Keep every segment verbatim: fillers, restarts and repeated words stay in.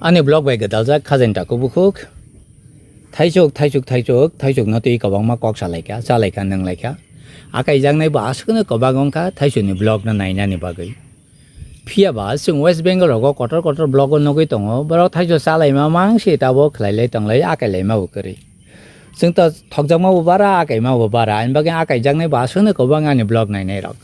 Ani vlog bai gwdaljak Khajani Takhuk Bukhuk. Thaisuk, thaisuk, thaisuk, thaisuk no twi kwbangma kok salaikha, chalaikha, nwnglaikha. Akaijaknai bo aswkno kwbang wngkha thaisukni vlog no nainani bagwi. Phiya ba chwng West Bengal rogo kotor kotor vlog o nugwi tongo, borok thaisuk chalaima mangsi tabuk khlailai tonglai, akailaima bo kwrwi. Chwng to thokjakma bo bara, akaima bo bara, ani bagwi akaijaknai bo aswkno kwbang ani vlog nainai rok.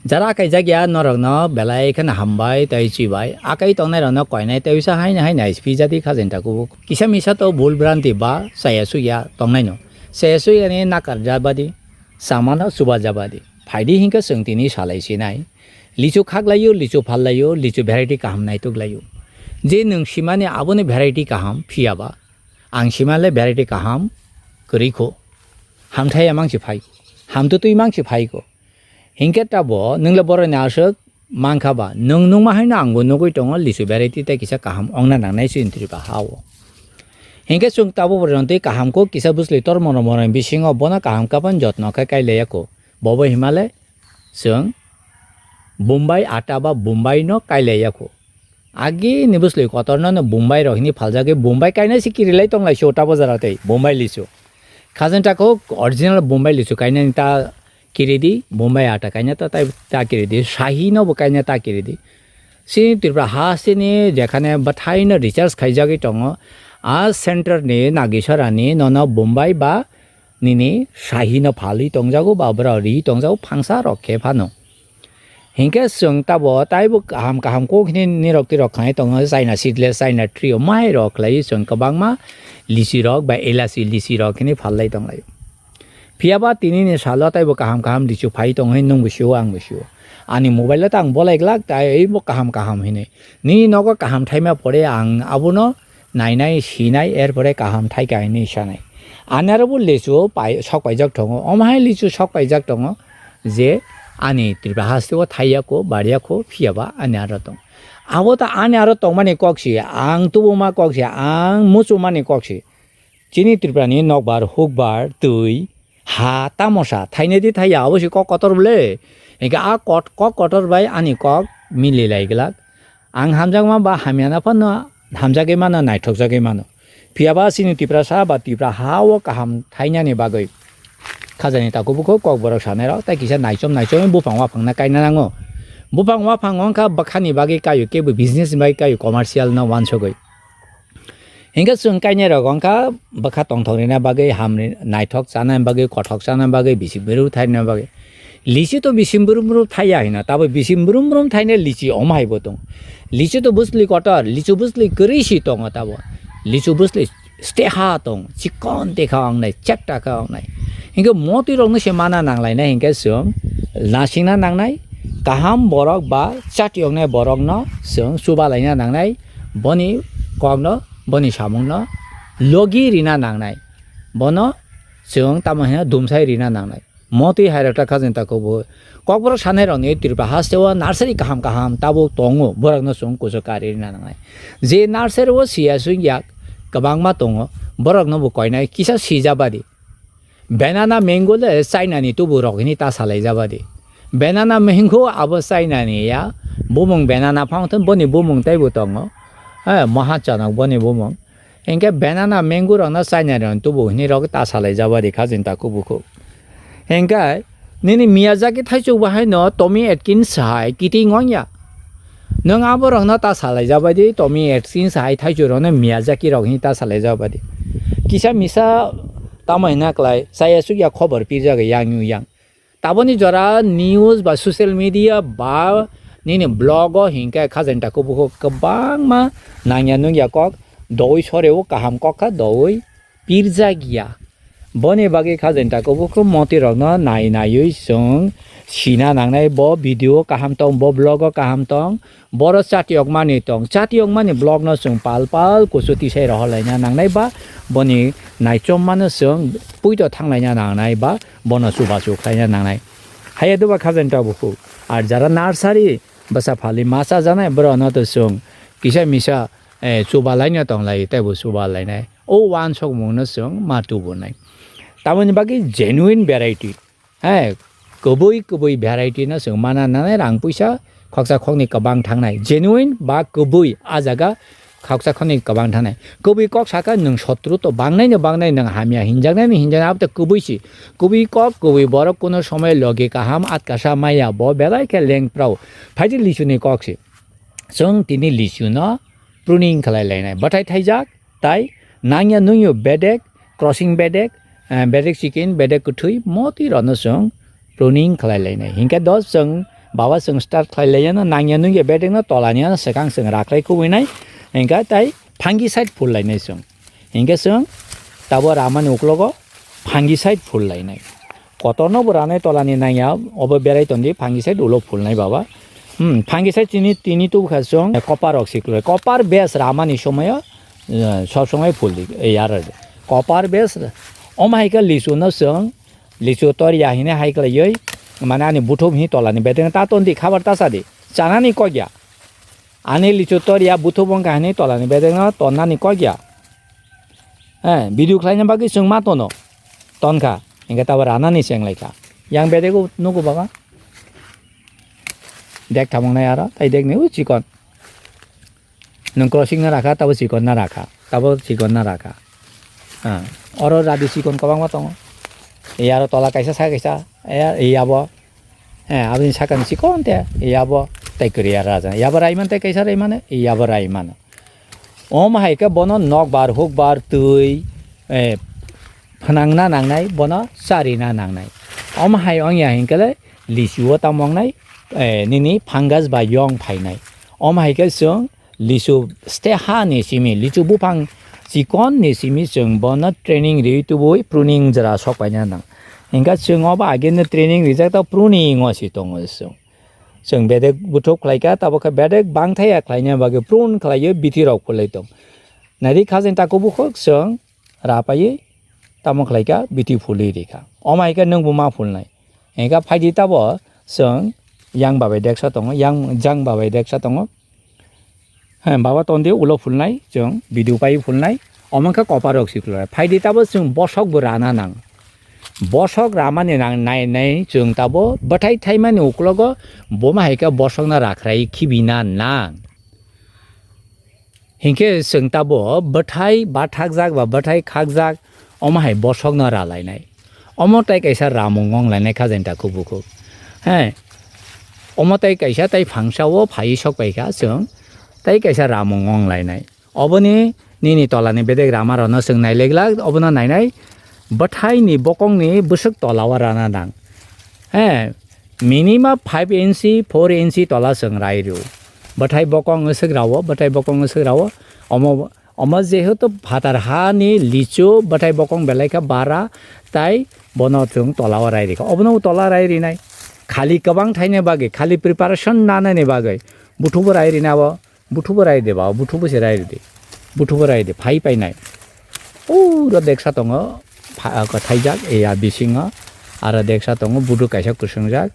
Jara kaijak ya norokno belai kheno hambai tei chibai. Akai tongnairokno koinai tei wisa haino hai naisphi jadi Khajani Takhuk Bukhuk. Kisa misa to bul branti ba chaya suya tongnaino. Chaya suyani nakarjabadi, samano chubajabadi. Phaidi hinkhe chwng tini salai sinai. Lichu khaklaio, lichu phallaio, lichu variety kaham naituklaio. Je nwng simani aboni variety kaham, phiya ba ang simale variety kaham kwrwi kho. Hamthai ya mangsi phai. Hamtwtwi mangsi phai kho. Hinkhe tabo nwng le boroni aswk mankha ba, nwng nukma haino angbo nugwi tongo, lichu variety tei kisa kaham ongna nangnai chini Tripura ha-o. Hinkhe chwng tabo boroni twi kaham kho, kisa bwsli tor mono mono bisingo bono kaham kapan jotno khe kailaia kho. Bobo himale chwng Bombay ata ba Bombay no kailaia kho. Agi ni bwsli kotor no, no Bombay rok hini phaljagwi Bombay kainai se kirilai tonglai sio ta bojaro tei Bombay lichu. Khajani Takhuk original Bombay lichu kainani ta kiridi, Bombay ata kaina ta, tai ta kiridi, Shahi no bo kaina ta kiridi. Sini Tripura ha sini jekhane bathai no recharge khaijagwi tongo, a center ni Nagisora ni nono Bombay ba nini Shahi no phalwi tongjago ba bwrao ri tongjago phangsa rok khe phano. Hinkhe chwng tabo taibo kaham kaham kok hini nirok tirok khanai tongo, China seedless, China trio mai rok khlai chwng kwbangma lichi rok ba elachi lichi rok hini phallai tonglai. Phiya ba tini ni salo taibo kaham kaham lichu phai tong hini nwng bo sio ang bo sio. Ani mobile o ta ang bolai glak tai bo kaham kaham hini. Nini nogo kaham thaima pore ang abono nainai, sinai, er pore kaham thai kha hinwi sanai. Ani aro bo lichu pai, sok paijak tongo. Omo hai lichu sok paijak tongo je ani Tripura haste o thaiya kho, bariya kho, phiya ba ani aro tong. Abo ta ani aro tongmani kok si, ang tubuma kok si, ang muchumani kok si. Chini Tripura ni nokbar, hukbar, twi, ha, tamosa, thainai di thaiya, abo si kok kotor bole. Hinkhe a kot-, kok kotor bai ani kok mili lai glak. Ang hamjakma ba hamyana phano hamjagwi mano, naithokjagwi mano. Phiya ba chini Tiprasa ba Tipra ha-o kaham thainani bagwi Khajani Takhuk Bukhuk Kokborok sanairok tei kisa naichom naichomwi buphang waphangna kaina nango. Buphang waphang wngkha bwkhani bagwi kaio, kebo business ni bagwi kaio, commercial no wansugwi. Hinkhe chwng kainai rok wngkha bwkha tongthok rina bagwi ham ri-, naithok chana bagwi, kothok chana bagwi, bisi bwrwi thaina bagwi. Lichi to bisi bwrwi bwrwi thaiya hino, tabo bisi bwrwi bwrwi thaina lichi omo hai bo tong. Lichi to bwsli kotor, lichi bwsli kwrwi si tongo tabo. Lichi bwsli steha tong, chikon tekha wngnai, chekta kha wngnai. Hinkhe motwi rokno se mana nanglainai hinkhe chwng nasingna nangnai, kaham borok ba chati wngnai borokno chwng chubalaina nangnai. Boni kokno, boni samungno logi rina nangnai. Bono chwng tamo hino dumsai rina nangnai. Motwi hai rok ta Khajani Takhuk Bukhuk. Kokborok sanai rokni Tripura haste o nursery kaham kaham tabuk tongo, borokno chwng kuchuk kari rina nangnai. Je nursery o siya sung yak kwbangma tongo, borokno bo koinai kisa sijabadi. Banana mango le China ni tubu rok hini ta salai jabadi. Banana mango abo China ni ya, bumung banana phang thun boni bumung tei bo tongo. Eh, maha chanok boni bumung. Hinkhe banana mango rokno China ni tubu hini rok ta salai jabadi Khajani Takhuk Bukhuk. Hinkhe nini Miyazaki thaichuk bo haino Tommy Atkins hai kiting wngya. Nwng abo rokno ta salai jabadi, Tommy Atkins hai thaichuk rokno Miyazaki rok hini ta salai jabadi. Kisa misa tamo hina klai, chaya sukya khobor pirjak yang yang. Taboni jora news ba social media ba nini blog o hinkhe Khajani Takhuk Bukhuk kwbangma nangya nungya kok, doi sore o kaham kok kha doi pirjak ya. Boni bagwi Khajani Takhuk Bukhuk motwi rokno nai naiwi chwng sina nangnai, bo video kaham tong, bo blog o kaham tong, boro chatiyok mani tong, chatiyok mani blog no chwng pal pal kusu tisai rohor laina nangnai ba boni naichom mano chwng puito thang laina nangnai ba bono chubachu khlaina nangnai. Haiya doba Khajani Takhuk Bukhuk. Ar jara nursery bwsa phali ma chajaknai borokno to chwng kisa misa, eh, chuba laina tong lai tei bo chuba lainai. O wansok mungno chwng ma tubunai. Tamoni bagwi genuine variety. Hai, kwbwi kwbwi variety no chwng mana nanai rang puisa khoksa khokni kwbang thangnai. Genuine ba kwbwi a jaga khaksa khani kwbang thanai. Kubui kok saka nwng sotru to bangnai no bangnai, nwng hamya hinjaknai no hinjaknai, abo to kubui si. Kubui kok, kubui borok kuno somoi logi kaham atkasa maya bo belai khe lengprao. Phaidi lisu ni kok si. Chwng tini lisu no pruning khlai lainai. Bwthai thaijak, tai nangya nungyo bedek, crossing bedek, eh, bedek chicken, bedek kwthwi, motwi rokno chwng pruning khlai lainai. Hinkhe do chwng baba chwng start khlai laiyano, nangya nungya bedekno tolani ano swkang chwng raklai kubui nai. Hinkhe tai fungicide phul lainai chwng. Hinkhe chwng tabo ramani uklogo fungicide phul lainai. Kotorno bo ranai tolani nangya, obo berai tondi fungicide ulo phulnai baba. Hmm, fungicide chini tini tubukha chwng copper rok sikloi. Copper base ramani somoyo, eh, sob somoi phul di, eh, yar. Copper base, omo hai khe lisu no chwng, lisu tor ya hine hai khlaioi, mane ani buthum hi tolani bedeng ta tondi khabar ta sadi. Chanani kokya. Ani lisu tor ya buthum wngkha hini tolani bedekno tonnani kokya. Eh, video khlaina bagwi chwng ma tono. Tonkha. Hinkhe tabo ranani cheng laikha. Yang bedego nugo baba. Dek thamung nai aro, tai dek ni u chikon. Nwng crossing na rakha, tabo chikon na rakha. Tabo chikon na rakha. Ah, oro radi chikon kwbangma tongo. Yaro tola kaisa sa kaisa. Eh, yabo. Eh, aboni sakani chikon te, yabo tei kwrwi ya raja. Yabo raiman tei kaisa raimano, yabo raimano. Omo hai khe bono nokbar, hukbar, twi, eh, phnangna nangnai, bono charina nangnai. Omo hai wngya hinkhe le lisu o tamo wngnai, eh, nini fungus ba yong phainai. Omo hai khe chwng lisu ste ha ni simi, lisu buphang chikon ni simi chwng bono training riwi tubui pruning jora sok paina nang. Hinkhe chwng obo ageno training rijak ta pruning o si tongo chwng. Chwng bedek buthuk khlaikha, tabukhe bedek bangthaya khlaina bagwi prune khlaiwi bithi rok phulwi tong. Nari khajeng takubukhuk chwng rapaiwi tamo khlaikha, bithi phulwi rikha. Omo hai khe nwng bo ma phulnai. Hinkhe phaidi tabo chwng yang babai deksa tongo, yang jang babai deksa tongo. He, baba tondi ulo phulnai, chwng bidu pai phulnai. Omo khe copper rok siklai. Phaidi tabo chwng bosok bo rana nang. Bosok ramani nang nai nai chwng tabo bwthai thaimani uklogo boma hai khe bosokno rakhrai khibina nang. Hinkhe chwng tabo bwthai bathakjak ba bwthai khakjak, omo hai bosokno ralainai. Omo tai kaisa ramung wnglainai khajenta kubukhuk. He, omo tai kaisa tai phangsa o phaiwi sok paikha chwng, tai kaisa ramung wnglainai. Oboni nini tolani bedek rama rokno chwng naileglak, obono nainai bwthaini bokongni bwswk tola o rana nang. He, minimum five inchi, four inchi tola chwng rai rw. Bwthai bokong wswk rao, bwthai bokong wswk rao. Omo, omo jehetu phatar hani lichu bwthai bokong belai khe bara, tai bono chwng tola o rai rikha. Obono tola rai rinai. Khali kwbang thaina bagwi, khali preparation nanani bagwi buthubo rai rina bo. Buthubo rai de ba, buthubo se rai de. Buthubo rai de, phai painai. Pura deksa tongo, pha-, ko thaijak, e ya bisingo. Aro deksa tongo, buduk kaisa kusungjak.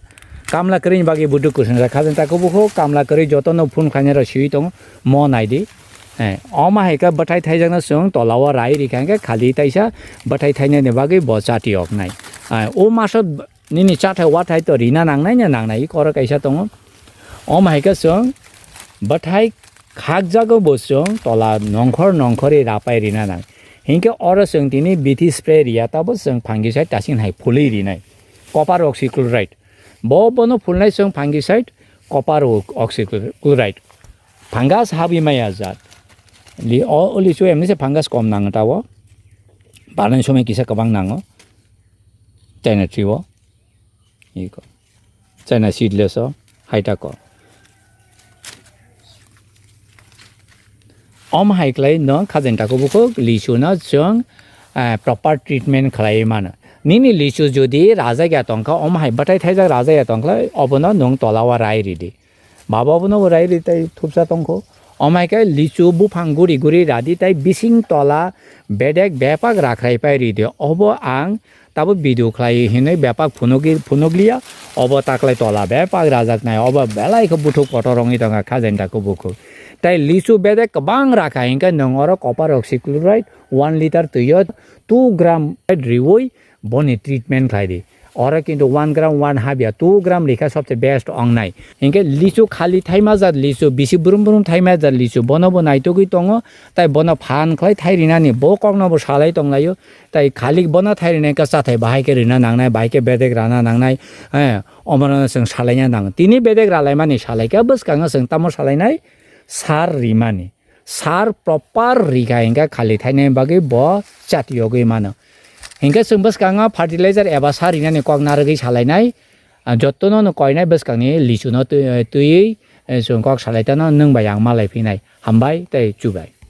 Kamla kwrwini bagwi buduk kusungjak. Khajeng takubukhuk, kamla kwrwi jotono phone khainai rok siwi tongo, mo nai di. Eh, omo hai khe bwthai thaijakno chwng tola o rai rikha hwnkhe khali taisa bwthai thainani bagwi bo chati oknai. Eh, o maso nini chathai wathai to rina nangnai na nangnai, koro kaisa tongo. Omo hai khe chwng bwthai khakjago bo chwng tola nongkhor nongkhorwi rapai rina nang. Hinkhe oro chwng tini bithi spray riya tabo chwng fungicide tasing hai phulwi rinai. Copper oxychloride. Bo bono phulnai chwng fungicide copper o-, oxychloride. Fungus habwi maya jat. Li-, o, o lichu emni se fungus kom nango tabo. Barnai somoi kisa kwbang nango. China tree o. Iko. China seedless o. Hai tako. Om hai klai no khajeng tako bukhuk lisu no chwng, ah, proper treatment khlai mano. Nini lisu jodi rajak ya tongkha, om hai bwthai thaijak rajak ya tongkha, obono nwng tola o rai ridi. Baba bono bo rai ri tai thupsa tongkho. Omo hai khe lichu buphang guri guri radi tai bising tola bedek bepak rakhrai pai ridi. Obo ang tabo video khlai hinwi bepak phunugwi, phunuglia. Obo taklai tola bepak rajak nai. Obo belai khe buthuk kotor wngwi tongkha khajenta kubukhuk. Tai lichu bedek kwbang rakha hinkhe nwng oro copper oxychloride one liter twi o two gram riwi boni treatment khlai di. Oro kintu one gram, one habya, two gram rikha sobse best ongnai. Hinkhe lichu khali thaima jat lichu, bisi brum brum thaima jat lichu, bono bo naitugwi tongo, tai bono phan khlai thai rinani, bo kokno bo salai tonglaio, tai khali bono thai rinai khe chathai bahai khe rina nangnai, bahai khe bedek rana nangnai, eh, omorano chwng salaina nango. Tini bedek ralaimani salaikha bwskango chwng tamo salainai, sar rimani. Sar proper rikha hinkhe khali thainai bagwi bo chati yogwi mano. Hinkhe chwng bwskango fertilizer eba sar rinani kok narwgwi salainai, ah, jotono no koinai bwskangni lichuno twi-, twiwi, eh, chwng kok salai tano nwng bai ang malai phinai. Hambai tei chubai.